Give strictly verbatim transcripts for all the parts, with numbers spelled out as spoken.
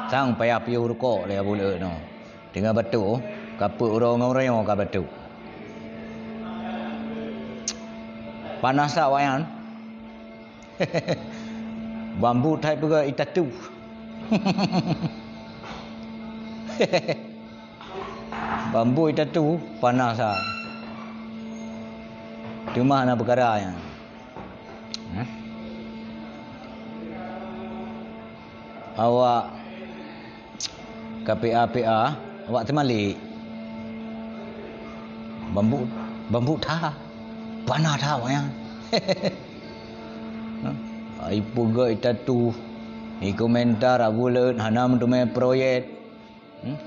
Sang payah piôh rukok lé Abu Leuet nyoe. Teungoh batuk, ka peuet uroe ngon uroe nyoe ka batuk. Panas that awaknyan. Bambu that peugah itatu. Bambu itatu panas that. Teuma na peukara nyan. Hah? Awak ka P A P A, awak teumalik. Bambu, bambu that. Panas that awaknyan. Hah? Ai peugah itatu. Ikomentar Abu Leuet hana meuteumé proyek. Hmm?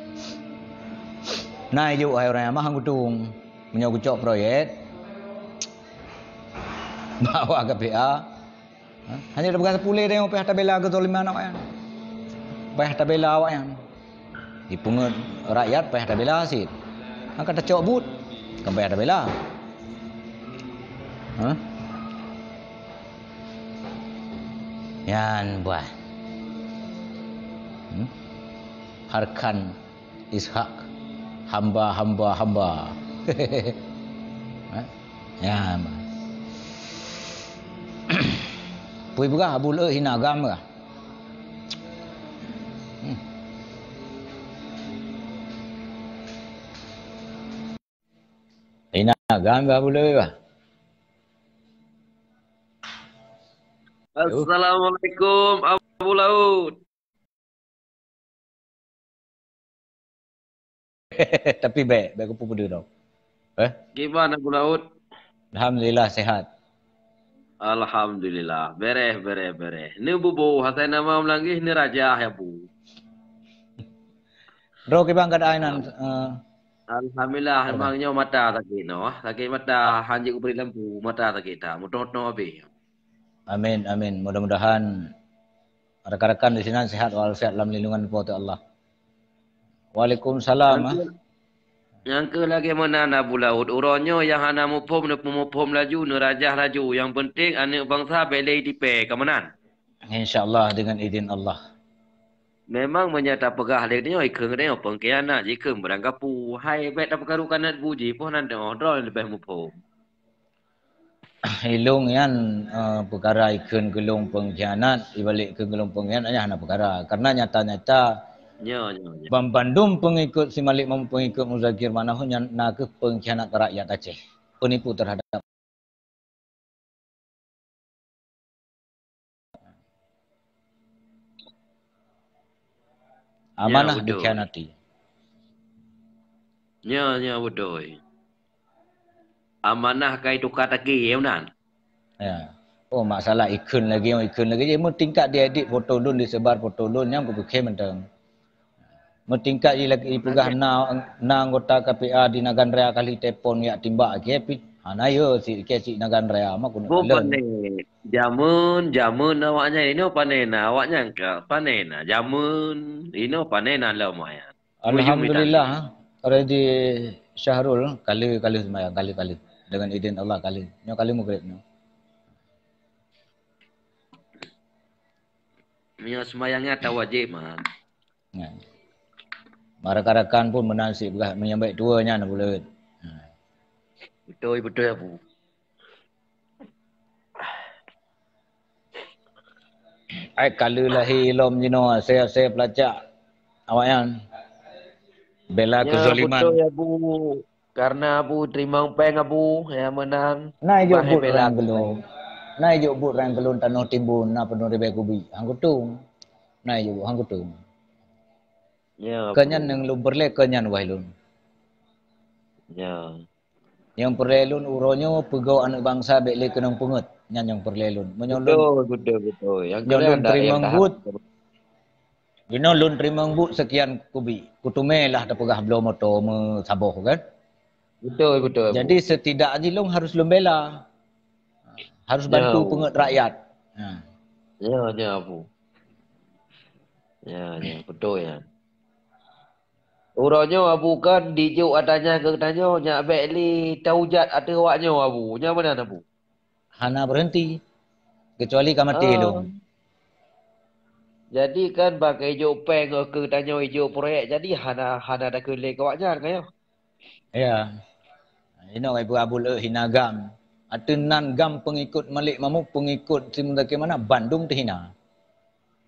Na ijok hai ureueng nyang mah han kutung. Meunyoe kucok proyek, bawa ke P A. Ha? Hanya dah peugah sepulé deh, payah tabela kezaliman awaknyan. Payah tabela awaknyan. Dipeungeut rakyat payah tabela cit. Angkat tacok buet, kan payah tabela. Ha? Nyan bah. Hmm? Harkan Ishak, hamba, hamba, hamba. Ha? Ya, ma. Pui peugah Abu Leuet hina agam kah? Hmm. Hina agam kah Abu Leuet kah? Assalamualaikum Abu Leuet. Tapi bèk, bèk kupeue peue dong. Eh? Kiban Abu Leuet? Alhamdulillah sehat. Alhamdulillah. Bereh, bereh, bereh. Ni bubu hasai nama meulangeh ni raja ya bu. Bro, kiban keadaan nan, eh, Alhamdulillah, memang nyoe mata sakit noh. Sakit mata, hanjeuet kubri lampu, mata sakit that. Meutoh-toh habéh. Amin, amin. Mudah-mudahan rakan-rakan di sinan sehat walafiat lam lindungan Po teu Allah. Waalaikumsalam. Nyang keu, nyang keu lagèe meunan Abu Leuet, uroe nyoe nyang hana muphom neupeuphom laju, neurajah laju. Nyang penting aneuk bansa bèk lé jitipèe, ka meunan. Insya Allah dengan izin Allah. Memang meunyoe tapeugah lé nyoe, ikheun nyoe pengkhianat, jikheun barangkapeue. Hai bèk tapeukaru kanat bu jih, poh nan teuh droe leubeh muphom. Ilôn nyan, eh, peukara ikheun keu lôn pengkhianat, ibalek keu lôn pengkhianat nyan hana peukara. Karena nyata-nyata nyo, nyo, nyo. Ban bandum pengikut si Malik Mahmud, pengikut Muzakir Manaf nyan na kheueh pengkhianat rakyat Aceh. Penipu terhadap amanah dikhianati. Nyo, nyo beutôi. Amanah ka ituka taki, ya meunan? Ya. Oh, masalah ikheun lagi, ikheun lagi. Jadi meutingkat diedit foto lôn, disebar foto lôn, nyang kupikir mantong. Meutingkat ji lagi peugah na, na anggota K P A di Nagan Raya kali telepon jak timbak ke pi. Hana yo si ke si Nagan Raya mah keuneuk kalon. Pane jameun, jameun awaknyan inoe pane na awaknyan ka pane na jameun inoe pane na lom awaknyan. Alhamdulillah, ready Syahrul kali kali sembahyang kali kali dengan izin Allah kali. Nyoe kali maghrib nyoe. Meunyoe sembahyang nyan ata wajéb man. Nah. Rakan-rakan pun meunan sik peugah menyambai tua nyan buleuen. Nah. Beutôi, beutôi Abu. Ai kali lahé lom jinoe asai-asai peulacak awaknyan. Bela kezaliman. Beutôi Abu. Karena Abu teurimong péng Abu, ya meunan. Na ijok buet rang geulôn. Na ijok buet rang geulôn tanoh timbun na peunoh ribèe kubik. Han kutung. Na ijok buet han kutung. Ya. Keu nyan nyang lôn peureulèe keu nyan wahai lôn. Ya. Nyang peureulèe lôn uroe nyoe peugoe aneuk bansa bèk lé keunong peungeut. Nyan nyang peureulèe lôn. Meunyoe lôn, beutôi, beutôi, beutôi. Nyang nyoe lôn teurimong buet. Jinoe lôn teurimong buet sekian kubik, kuteumé lah tapeugah bloe moto meusaboh kan? Beutôi, beutôi. Jadi setidak jih lôn harus lôn bela. Harus bantu peungeut rakyat. Ha. Ya, ya Abu. Ya, ya, beutôi ya. Uroe nyoe Abu kan dijok ata nyan keu tanyoe nyak bèk lé taujat ateueh awak nyoe Abu. Nyan meunan Abu. Hana berhenti. Kecuali ka maté lôn. Jadi kan bak ijok péng keu tanyoe ijok proyek, jadi hana, hana takheun lé keu awaknyan kan nyoe. Ya. Inoe ibu Abu Leuet hina GAM. Ateueh nan GAM pengikut Malik Mahmud, pengikut si Muzakir Manaf, bandum teuhina.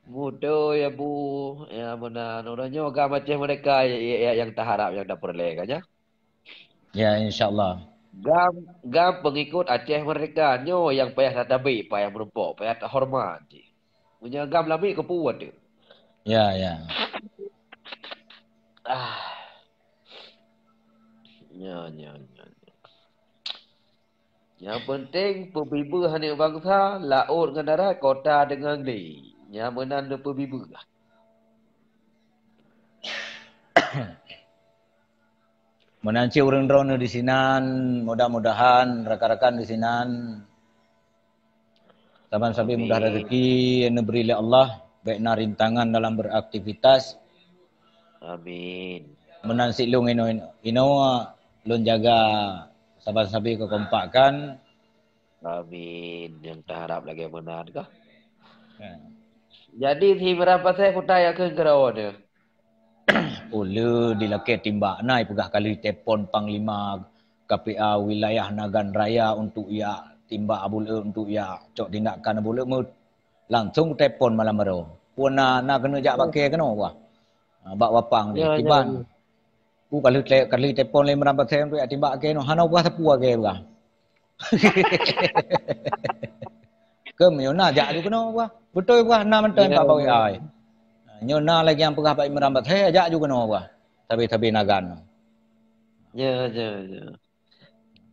Beutôi ya Bu. Ya meunan. Uroe nyoe GAM Aceh Merdeka ya, ya, nyang taharap, nyang tapeureulée kan nyoe. Ya, insya Allah. GAM, GAM pengikut Aceh Merdeka nyoe nyang payah tatabek, payah meurumpok, payah tahormat jih. Meunyoe GAM lamiet keupeue teuh. Ya, ya. Ah. Nyo, nyo, nyo, nyo. Nyang penting peubibeuh aneuk bansa, laôt ngon darat, kota deungon glé. Nyan meunan peubibeuh. Meunan cit ureuëng droeneuh di sinan, mudah-mudahan rakan-rakan di sinan saban sabe mudah rezeki yang diberi oleh Allah, baik na rintangan dalam beraktivitas. Amin. Meunan cit lôn inoe, inoe lôn jaga saban sabe kekompakan. Amin. Nyang taharap lagée meunan kah? Ya. Jadi si Imran Pasé kutai akhé keudroe nyoe. Ulée dilakée timbak na ipeugah kali telepon panglima K P A wilayah Nagan Raya untuk ya timbak Abu Leuet, untuk ya cok tindakan Abu Leuet, langsung telepon malam baroe. Pun na, na keuneuk jak bak kée keunoe bah. Bak Wapang. Ya, ya, kiban. Ya. Ku kali te-, kali telepon lé Imran Pasé untuk ya timbak kée nyoe, hana ubah sapeue kée bah. Keu meunyoe na jak ju keunoe bah. Beutôi bah, na mantong ka bawai ai. Nyoe na lagée nyang peugah bak Imran Pasé, jak ju keunoe bah. Sabe-sabe Nagan. Ya, ya, ya.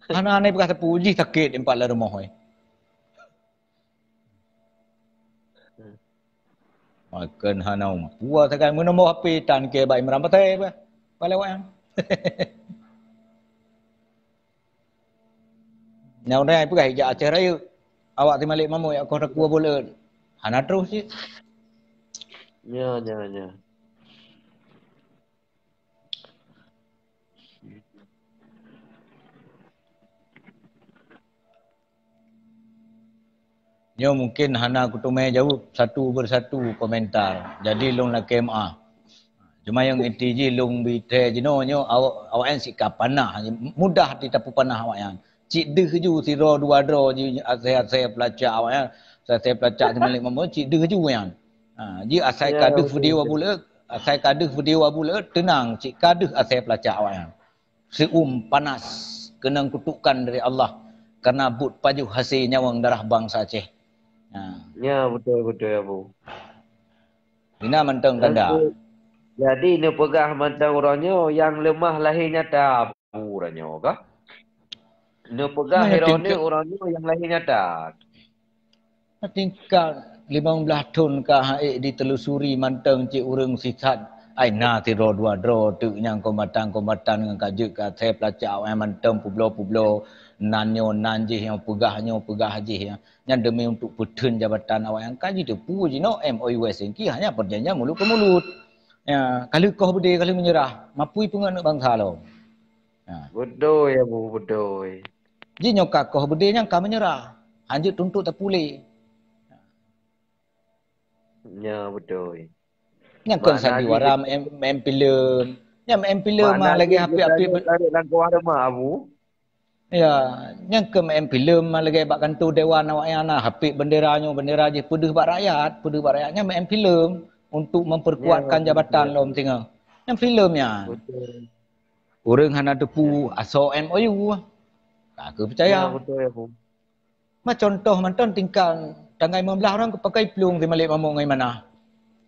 Hana anai peugah sapeue jih sakét empat lam rumoh ai. Makon hana uma. Pua sagai meunombor H P tan kée bak Imran Pasé bah. Palewang. Nyang udah peugah ijak Aceh Rayeuk. Awak si Malik Mahmud ya koh takue buleuen. Hana terus cit. Ya, ya, ya. Nyoe mungkin hana kuteumé jaweueb satu bersatu komentar. Jadi lôn lakée meuáh. Cuma nyang inti jih lôn bi thée jinoe nyoe awak, awaknyan sika panah, mudah titapeupanah awaknyan. Cit deuh ju sidroe dua droe ji asai-asai peulacak awaknyan, asai-asai peulacak si Malik Mahmud cit deuh ju nyan. Ha, ji asai ka deuh video Abu Leuet, asai ka deuh video Abu Leuet teunang cit ka deuh asai peulacak awaknyan. Siuem panas keunong kutukan dari Allah karena buet pajoh hase nyawöng darah bansa Aceh. Ha. Ya, beutôi, beutôi, Abu. Ina mantong tanda. Jadi neupeugah mantong uroe nyoe nyang leumah lahé nyata, Abu, uroe nyoe kah? Neupeugah uroe nyoe nyang lahé nyata. Tingkat limong blaih thon ka han ék ditelusuri mantong cit ureuëng sisat. Ai na sidroe dua droe teuk nyang kombatan-kombatan ngon ka jeuet ka asai peulacak awaknyan mantong peubloe-peubloe. Nan nyoe nan jih nyang peugah nyoe peugah jih nyan. Nyan demi untuk peutheun jabatan awaknyan ka jiteupeue jinoe M O U Helsinki hanya perjanjian mulut ke mulut. Ya, ka lheueh koh beudé ka lheueh meunyeurah. Mapui peungeut aneuk bansa lom. Ha. Beutôi, Abu, beutôi. Ji nyoe ka koh beudé nyang ka meunyeurah. Hanjeuet tuntot tapulé. Ya, beutôi. Nyang kon sandiwara main, main filem. Nyang main filem mah lagée hapik-hapik ben- lam kuah rumah, Abu. Ya, nyang kon main filem mah lagée bak kanto dewan awaknyan na hapik bendera nyoe, bendera jih peudeuh bak rakyat, peudeuh bak rakyat nyang main filem untuk memperkuatkan jabatan lom singoh. Nyang filem nyan. Beutôi. Ureuëng hana teupeue asoe M O U. Ka keu peucaya. Ya, beutôi, Abu. Ma contoh mantong tingkat tanggai lima belas orang kupakai plueng si Malik Mahmud ngai mana.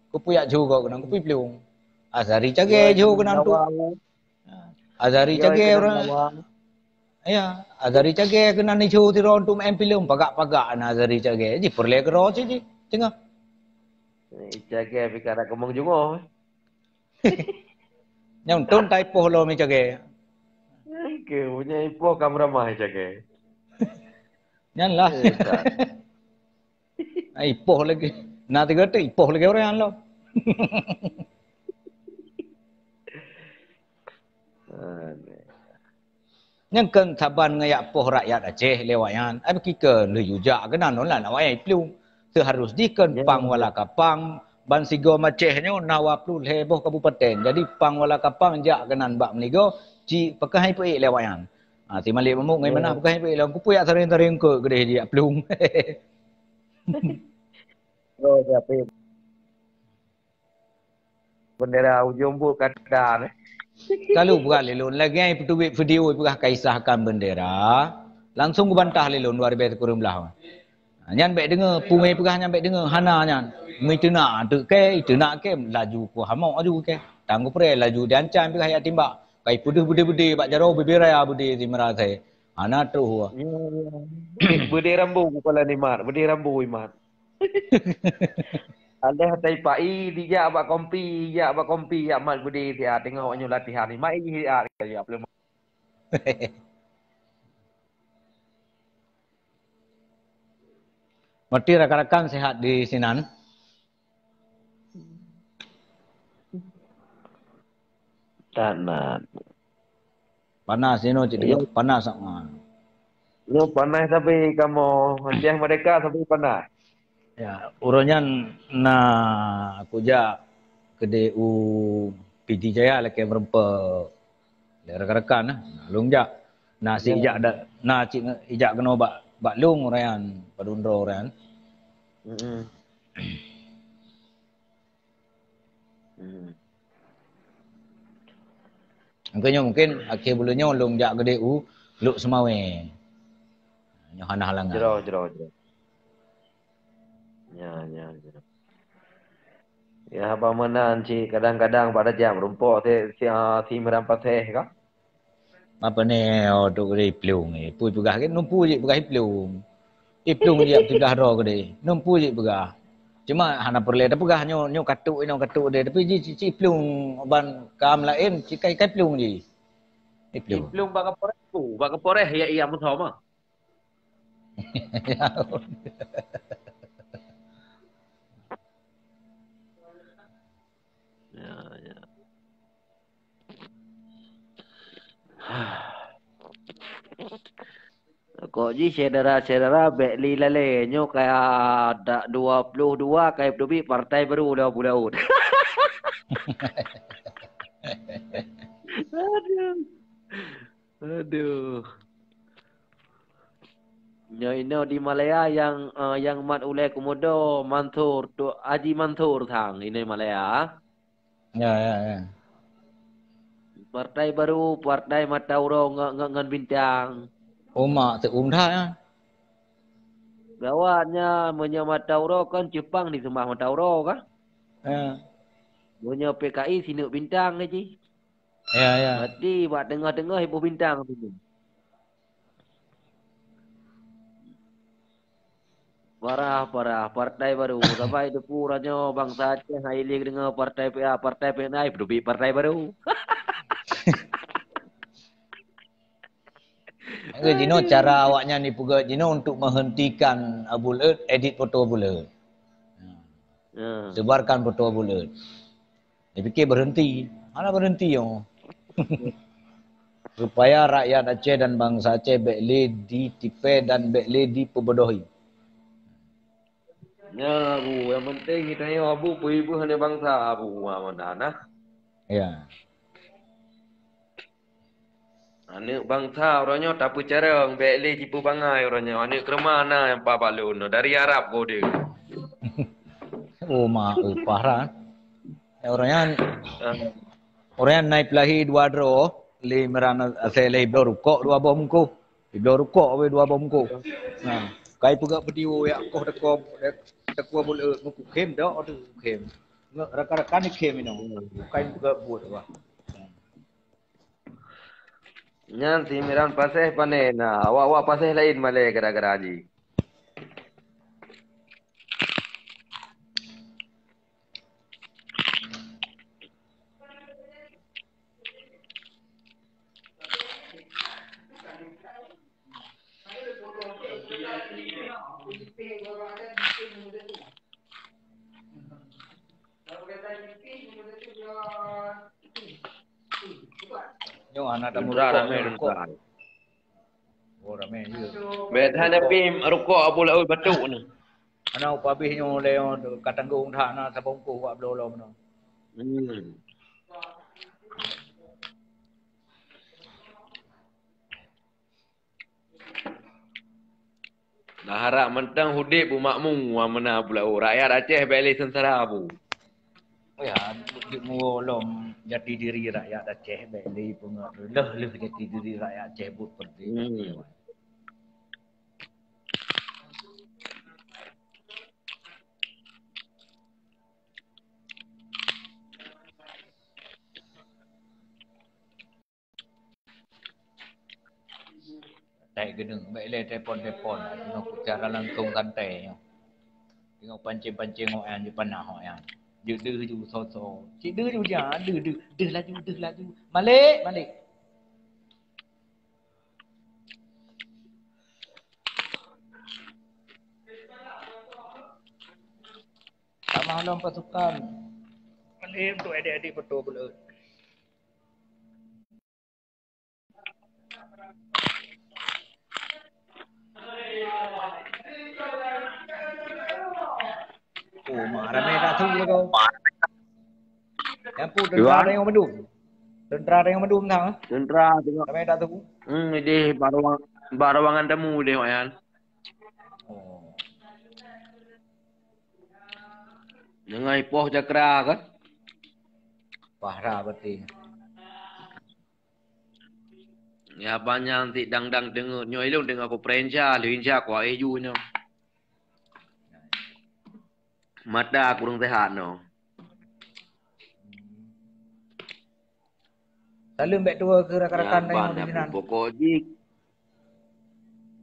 Kupuyak jho kok keunan kupi plueng. Azari cagée jho keunan tu. Azari cagée orang. Ya, Azari cagée keunan ni jho sidroe untuk main filem pagak-pagak na Azari cagée. Ji peureulée keudroe cit ji tengah. Cagée pih ka ada keumeung jungoh. Nyang thon taipoh lom cagée. Oke, punya ipoh kam ramah cagée. Nyan lah. Ai ipoh lagi. Na tiga tu ipoh lagi orang lom. Nyang kon saban ngeuyak poh rakyat Aceh lewat nyan. Ai kike lheueh yujak keunan non lan awai plueng. Seuharus jih kon pang wala kapang, Ban sigoe Aceh nyoe na dua ploh lhèe boh kabupaten. Jadi pang wala kapang jak keunan bak meuligoe, cit pakon han ipeuék lé awaknyan. Ha, si Malik Mahmud ngon Manah pakon han ipeuék lé, keupeue jak tareng-tareng eungkôt keudeh jijak plueng. Oh, siapa? Bendera ujong buet kata neh. Ka lôn peugah lé lôn, lagèe peuteubiet video peugah ka isahkan bendera, langsung geubantah lé lôn dua ribèe sikureueng blah. Nyan bèk deungö, peue nyang peugah nyan bèk deungö, hana nyan. Meuteunak teuk kèe, iteunak kèe, laju ku hamok laju kèe. Tang geupreh laju diancam peugah jak timbak. Ka ipeudeuh beudé-beudé bak jaroe bubé raya beudé si meurasai. Hana troh. Beudé rambu kepala ni mat, beudé rambu imat. Aléh tai pai dijak bak kompi, jak bak kompi, jak mat beudé siat teungoh awaknyan latihan ni. Mai siat ya belum. Berarti rakan-rakan sehat di sinan? Tanah. Panas inoe cit, iya, panas sangat. Nyoe panas tapi kamoe, Aceh Merdeka tapi panas. Ya, uroe nyan na kujak keudeh u Pidie Jaya lakèe meureumpok lé rakan-rakan, nah, lôn jak. Na si ijak da-, na cit ijak keunoe bak, bak lôn uroe nyan, padum droe uroe nyan. Mm-mm. Hmm. Mungkin nyoe, mungkin akhé buleuen nyoe lôn jak keudeh u Lhokseumawe. Nyoe hana halangan. Jroh, jroh, jroh. Ya, ya, ya. Ya, haba meunan cit kadang-kadang bak tajak meurumpok si, si, ah, si Imran Paseh ka? Apa ni, oh, tu keudeh iplueng, eh. Peue peugah ke? Numpu jih peugah iplueng. Iplueng jih peugah droe keudeh. Numpu jih peugah. Cuma hana peureulèe tapeugah nyoe, nyoe katuk inoe katuk deh. Tapi jih cit, cit iplueng ban kam laén, cit kai, kai plueng jih. Iplueng. Iplueng bak kaporeh, bak kaporeh ya, iya meuthom ah. Ya, ya. Kok jih syedara-syedara bèk lé lalé nyoe ka dak dua ploh dua ka ipeuduek partai baru lam Abu Daud. Aduh. Aduh. Nyoe inoe di Malaya nyang, eh, nyang mat ulèe keumodo Mansur, tu Haji Mansur sang inoe Malaya. Ya, ya, ya. Partai baru, partai mata uroe ngon, ngon, ngon bintang. Uma teuum that ya. Gawat nyan, meunyoe mata uroe kan cupang diseumah mata uroe kan? Ya. Meunyoe P K I sineuk bintang lé jih. Ya, ya. Berarti bak teungoh-teungoh iboh bintang tu. Parah, parah. Partai baru. Sampai teupeu uroe nyoe bansa Aceh hai lé deungoe partai P A, partai P N I, peuduek partai baru. Jinoe cara awaknyan dipeugah jinoe untuk menghentikan Abu Laut, edit foto Abu Laut. Ya. Sebarkan foto Abu Laut. Dipikir berhenti. Hana berhenti nyoe. Supaya rakyat Aceh dan bansa Aceh bèk lé ditipèe dan bèk lé dipeubodohi. Nyan, Abu, nyang penting geutanyoe, Abu, peuhibur aneuk bansa, Abu, meunan nah. Ya. Aneuk bansa uroe nyoe tapeucarông, bèk lé jipeubangai uroe nyoe. Aneuk keureuma na nyang paih bak lôn, dari Arab keu deuh. Oh, ma upah ran. Eh, uroe nyan, ah, uroe nyan na ipeuhah dua droe, lé Imran Asèe lé ibloe rukok dua boh mungkôh. Ibloe rukok weh dua boh mungkôh. Nah, kai peugah video ya koh teuka, teuka buleuen meukukhém dak tu khém. Rakan-rakan ni khém inoe. Kai peugah buet wah. Nyan si Imran Pasèh pané na, awak-awak Pasèh laén malèe gara-gara jih. Nyoe hana tamu rukok, ramé nyoe rukok. Oh, ramé je. Bèk hana pi rukok Abu Laut batuk ni. Mana upabéh nyoe lé nyoe ka tanggong that na sabongkoh wak bloe lom nyoe. Hmm. Nah, harap mantong udép beumakmu, wa mana pula, oh, rakyat Aceh bèk lé seungsara, Bu. Ya, di muka lom jati diri rakyat Aceh bèk lé peungeut leuh-leuh jati diri rakyat Aceh buet peureuté. Hmm. Tai geudeueng, bèk lé telepon-telepon, teungoh cara langsung santai nyoe. Teungoh pancing-pancing awak nyan, jipanah awak nyan. Jeuet deuh ju so-so. Cit deuh ju dia, deuh, deuh, deuh laju, deuh laju. Malik, malik. Tamah lom pasukan. Malik untuk adik-adik beutôi buleuen. Oh, ma, ramé dak su lé kau. Nyan peue teuntra Iwan? Teurimong mandum. Teuntra teurimong mandum sang, eh? Teuntra teurimong. Ramé dak su. Hmm, idéh bak ruang-, bak ruangan tamu idéh, Mak Yan. Oh. Deungon ipoh cakra kan? Pahra berarti. Ya, banyak ti dang-dang deungoe. Nyoe ilôn deungoe ku peurenca, lheuh inca ku aéh ju nyoe. Mata kurang sehat nyoe. Saleuem bèk tuwoe keu rakan-rakan tanyoe di sinan. Pokok jih.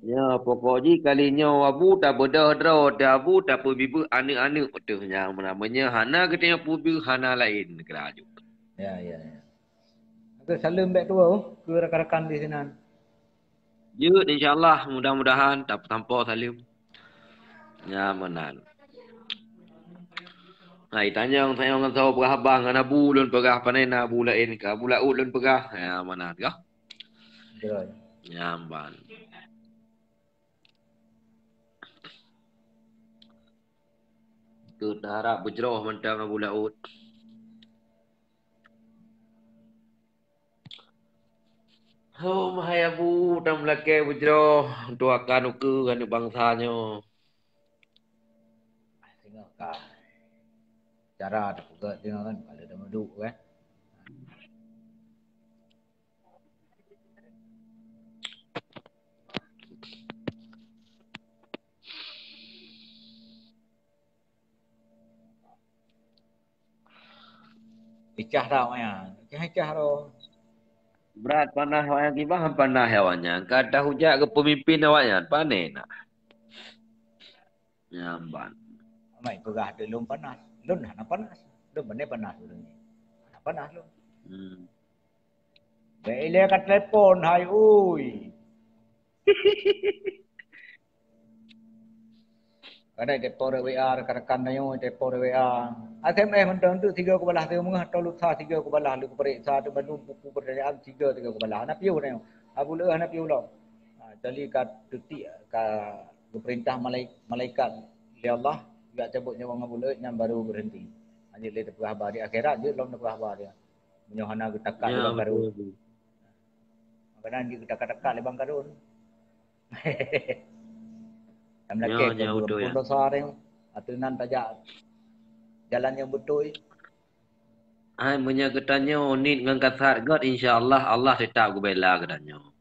Ya, pokok jih kali nyoe Abu tabeudôh droe, Abu tapeubibeuek aneuk-aneuk teuh nyang meunan. Meunyoe hana geutanyoe peubibeuek, hana laén geurajok. Ya, ya, ya. Oke, saleuem bèk tuwoe keu rakan-rakan di sinan. Jeuet, insya Allah, mudah-mudahan tapeusampoe saleuem. Nyan meunan. Hai, tanyong, tanyong ngon saboh peugah haba ngon Abu lôn peugah, pane na Abu laén ka Abu Laôt lôn peugah. Nyan meunan kah? Betul. Nyan ban. Keu taharap beujroh mantong Abu Laôt. Hom, hai Abu, tameulakèe beujroh untuk akan ukeue aneuk bansa nyoe. Singoh ka cara tapeugah singoh kan, ka lheueh tameuduk kan. Icah dah awaknyan. Icah-icah roh. Brat panah awaknyan kiban panah awaknyan. Ka tahujat keu peumimpin awaknyan. Pane na. Nyan ban. Amai peugah teu lôn panas. Lôn hana panas. Lôn pane panas ureueng nyoe. Hana panas lôn. Hmm. Bèk ilèe ka telepon, hai ui. Kadang telepon W A, rakan-rakan tanyoe telepon W A. S M S mantong tu sigoe kubalah, teungoh meungoh atau lusa sigoe kubalah, lheueh kupareksa tu bandum buku peurtanyaan sigoe, sigoe kubalah. Hana piôh tanyoe. Abu Laôt hana piôh lom. Ha, kecuali ka teutik, ka geupeurintah malai-, malaikat lé Allah, jak cabot nyawöng Abu Laôt nyan baru beureunti. Lanjut lé tapeugah haba di akhirat, jeuet lom tapeugah haba dia. Meunyoe hana geutakat lé Bang Karun. Makanan jeuet geutakat-takat lé Bang Karun. Tam lakèe keu beutôi, ya. Pun dosa teuh. Ateueh nan tajak jalan nyang beutôi. Ai, meunyoe geutanyoe niet ngon kasat göt, insya Allah, Allah teutap geubela geutanyoe.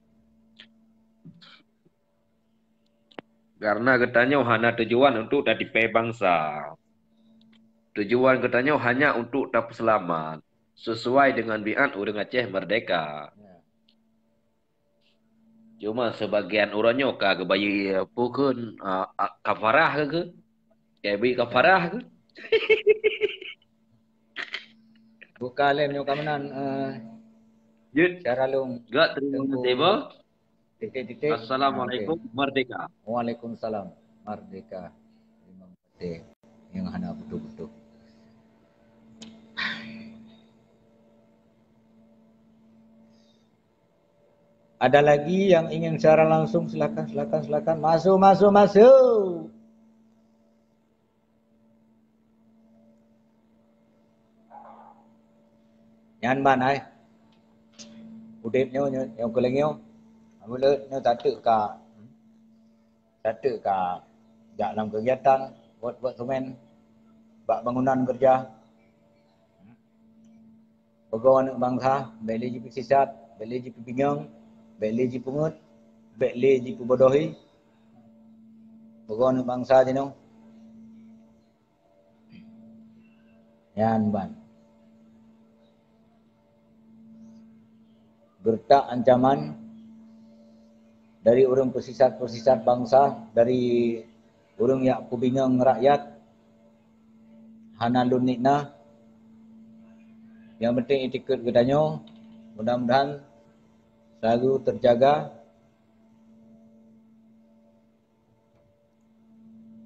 Karena geutanyoe hana tujuan untuk tatipèe bansa. Tujuan geutanyoe hanya untuk tapeuseulamat sesuai dengan biat ureueng Aceh merdeka. Ya. Cuma sebagian ureueng nyoe ka geubayeue, peue kheun, a, a, kafarah keu? Ka bri kafarah keu? Buka lem nyoe ka meunan, eh, Jeuet. Cara lôn. Gak terima kasih, Bo. Titik-titik. Assalamualaikum, merdeka. Waalaikumsalam, merdeka. Terima kasih. Yang hana betul-betul. Ada lagi yang ingin siaran langsung? Silakan, silakan, silakan. Masuk, masuk, masuk. Nyan ban ai. Udeb nyoe, nyoe, nyoe keu lagèe nyoe. Abu Laôt nyoe tateuk ka, tateuk ka jak lam kegiatan, buet-buet semen, bak bangunan kerja. Beugoe aneuk bansa, bèk lé jipeusisat, bèk lé jipeubingung, bèk lé jipeungeut, bèk lé jipeubodohi. Beugoe aneuk bansa jinoe. Nyan ban. Geureutak ancaman dari ureuëng peusisat-peusisat bansa, dari ureuëng nyang peubingung rakyat, hana lôn nik na. Nyang penting itikeuet geutanyoe, mudah-mudahan selalu terjaga,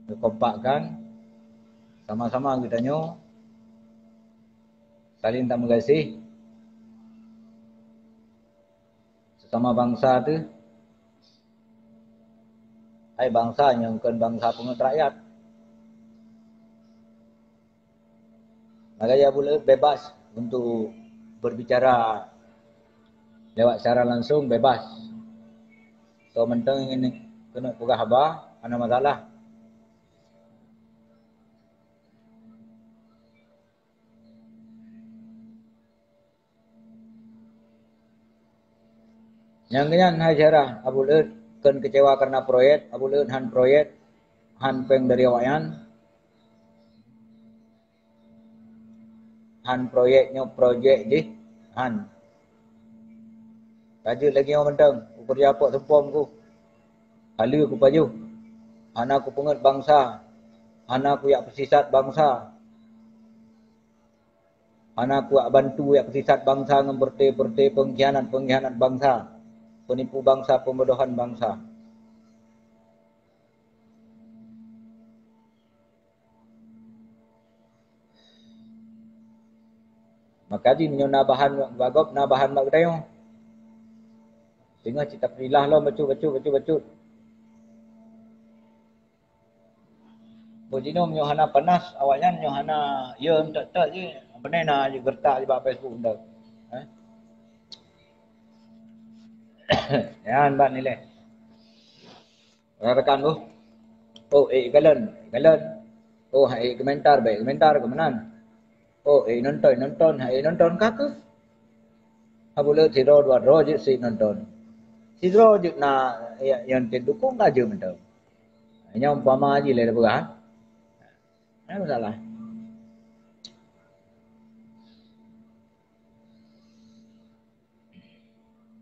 geukompakkan, sama-sama geutanyoe saling tameugaséh, sesama bansa teuh. Hai bansa nyang kon bansa peungeut rakyat. Maka ya, Abu Laôt bebas untuk berbicara lewat siaran langsung, bebas. So mantong ingin keuneuk peugah haba, hana masalah. Nyang nyan hai syedara, Abu Laôt kon keucewa karena proyek, Abu Laôt han proyek, han péng dari awaknyan, han proyek nyoe proyek jih, han. Ka jeuet lagèe nyoe mantong, ukeureuja pok seumpom ku. Haleue kupajoh, hana kupeungeut bansa, hana kujak peusisat bansa. Hana kujak bantu jak peusisat bansa ngon beureuté-beureuté peungkhianat-peungkhianat bansa, peunipu bansa, peubodohan bansa. Maka jih meunyoe na bahan bak gob, na bahan bak geutanyoe. Teungoh cit tapeulilah lom bacut, bacut, bacut, bacut. Beujinom nyoe hana panas, awaknyan nyoe hana, ya, entot-entot jih. Beuna na jih geureutak jih bak Facebook entot. Eh? Nyan bak nilai. Rakan-rakan boh. Oh, eh, galon, galon. Oh, hai komentar, baik komentar ke meunan. Oh, eh, nonton, nonton, hai nonton ka keuh. Abu Laôt sidroe dua droe jeuet sit nonton. Sidroe jeuet na ya, nyang teuh dukung ka jeuet mantong. Nyoe umpama jih lé peugah. Hana masalah.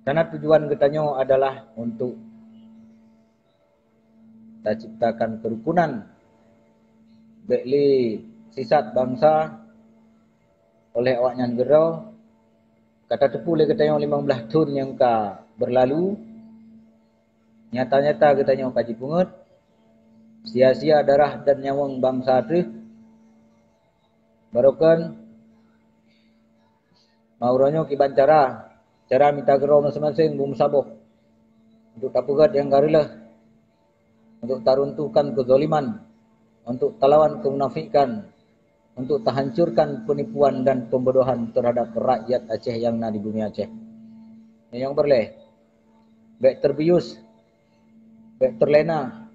Karena tujuan geutanyoe adalah untuk taciptakan kerukunan. Bèk lé sisat bansa oleh awaknyan keudroe. Ka tateupeue lé geutanyoe limong blaih thon nyang ka beurlalu, nyata-nyata geutanyoe ka jipeungeut, sia-sia darah dan nyawöng bansa teuh. Barokon Meuuroe nyoe kiban cara, cara mita keudroe maséng-maséng beumeusaboh, untuk tapeugöt nyang ka reuloh, untuk taruntuhkan keuzaliman, untuk talawan keumunafikan, untuk tahancurkan peunipuan dan peumbodohan teuhadap rakyat Aceh nyang na di bumi Aceh. Nyang peureulèe, bèk teubius, bèk teuleuena,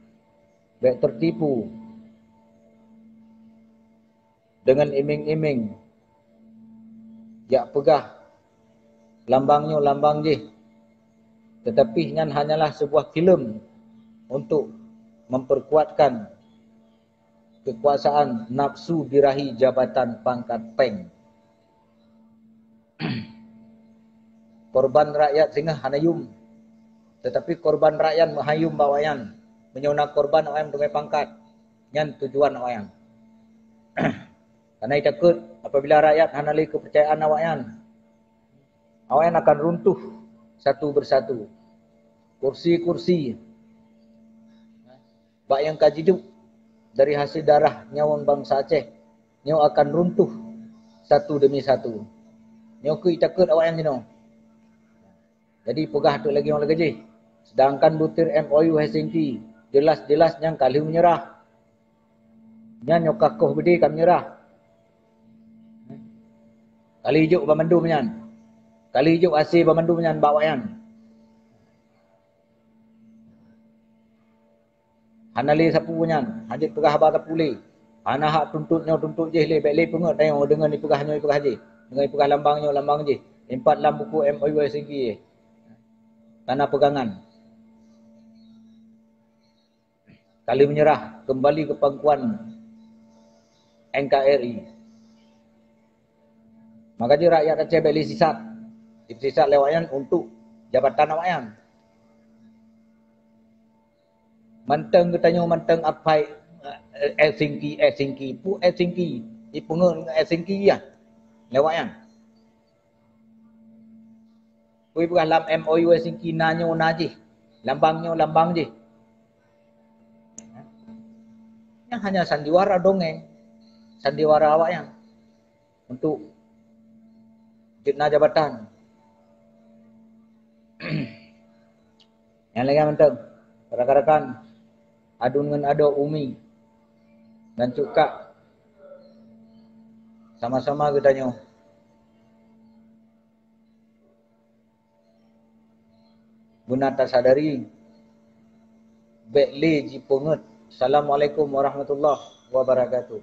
bèk teutipu deungon iming-iming jak peugah lambang nyoe lambang jih, teutapi nyan hanyalah seubuah filem untuk memperkuatkan keukuasaan nafsu birahi jabatan pangkat péng. Korban rakyat singoh hana yum, teutapi korban rakyat meuhayum bak awaknyan. Meunyoe na korban awaknyan meuteumé pangkat, nyan tujuan awaknyan. Karena itakot apabila rakyat hana lé keupeurcayaan awaknyan, awaknyan akan runtuh satu bersatu. Kursi-kursi bak nyang ka jiduek dari hasil darah nyawöng bansa Aceh nyoe akan runtuh satu demi satu. Nyoe keuh itakot awaknyan jinoe. Jadi peugah teuk lagèe nyoe lagèe jih. Sedangkan butir M O U Helsinki jelas-jelas nyan ka lheueh meunyeurah. Nyan nyoe ka koh beudé ka meunyeurah. Ka Kali jok bandum nyan. Kali jok hase bandum nyan bak awaknyan. Hana lé sapeue nyan, hanjeuet peugah haba sapeue lé. Hana hak tuntot nyoe tuntot jih lé, bék lé peungeut tanyoe deungon ipeugah nyoe ipeugah jih, deungon ipeugah lambang nyoe lambang jih. Impat lam buku M O U Helsinki jih. Tanda peugangan. Ka lheueh meunyeurah keumbali keu pangkuan N K R I. Maka jih rakyat Aceh bék lé sisat. Sisat lé awaknyan untuk jabatan awaknyan. Mantong geutanyoe mantong apai, eh, Helsinki, Helsinki. Peue Helsinki? Ipeungeut ngon Helsinki ya. Lé awaknyan. Kui peugah lam M O U Helsinki na nyoe na jih, lambang nyoe lambang jih. Nyan hanya sandiwara dongeng, sandiwara awaknyan untuk jeuet na jabatan. Nyang lagée mantong, rakan-rakan, aduen ngon adoe, umi dan cukak, sama-sama geutanyoe beuna tasadari, bék lé jipeungeut. Assalamualaikum warahmatullahi wabarakatuh.